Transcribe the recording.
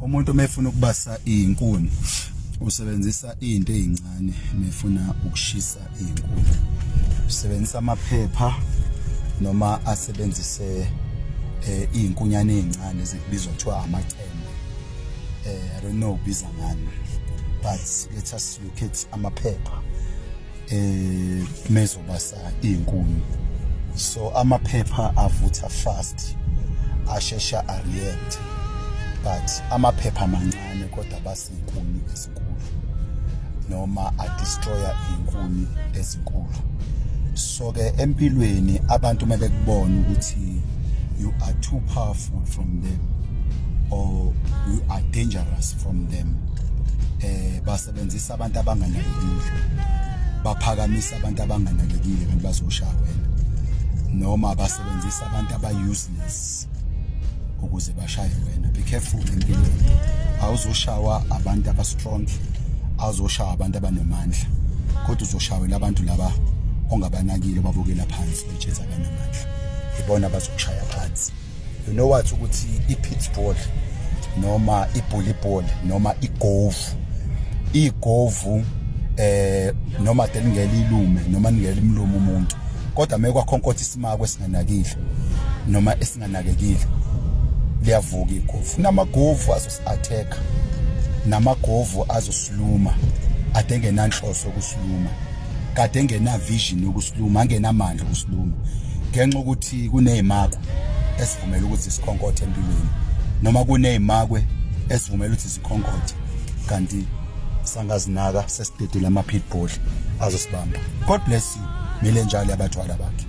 Umuntu uma efuna ukubasa iy'nkuni usebenzisa iy'nto ey'ncane uma efuna ukushisa iy'nkuni. Usebenzisa amaphepha noma asebenzise iy'nkunyane ey'ncane ezibizwa kuthiwa amacembe. I don't know ubiza ngani, but let us look at amaphepha mezobasa iy'nkuni. So amaphepha avutha fast, ashesha a-react, but amaphepha amancane kodwa basa iy'nkuni ezinkulu noma a-destroya iy'nkuni ezinkulu. So ke empilweni abantu uma bekubona ukuthi you are too powerful from them or you are dangerous from them, basebenzisa abantu abanganakekile, baphakamisa abantu abanganakekile kanti bazoshaya wena, noma basebenzisa abantu aba-useless ukuze bashaye wena. Be careful empilweni, awuzoshawa abantu aba-strong, awuzoshawa abantu abanamandla, kodwa uzoshawela abantu laba ongabanakile, obabukela phansi betshetha abanamandla, ibona abazokushaya phansi. You know what, ukuthi i-pitbull noma i-bully ball noma igovu, igovu noma delingele ilume noma ningele imlumo umuntu, kodwa mekwakhonkotha isimako esinganakile noma esinganakekile, liyavuka igovu. Namagovu azosi-attack, namagovu azosiluma ade engenanhloso yokusiluma, kade engena vision yokusiluma, angenamandla okusiluma, ngenxa ukuthi kunezimakwe esivumela ukuthi sikhonkothe empilweni, noma kunezimakwe esivumela ukuthi sikhonkothe kanti sangazinaka, sesidedela ama-pitbull azosibamba. God bless you. Mile njalo abathwala bakhe.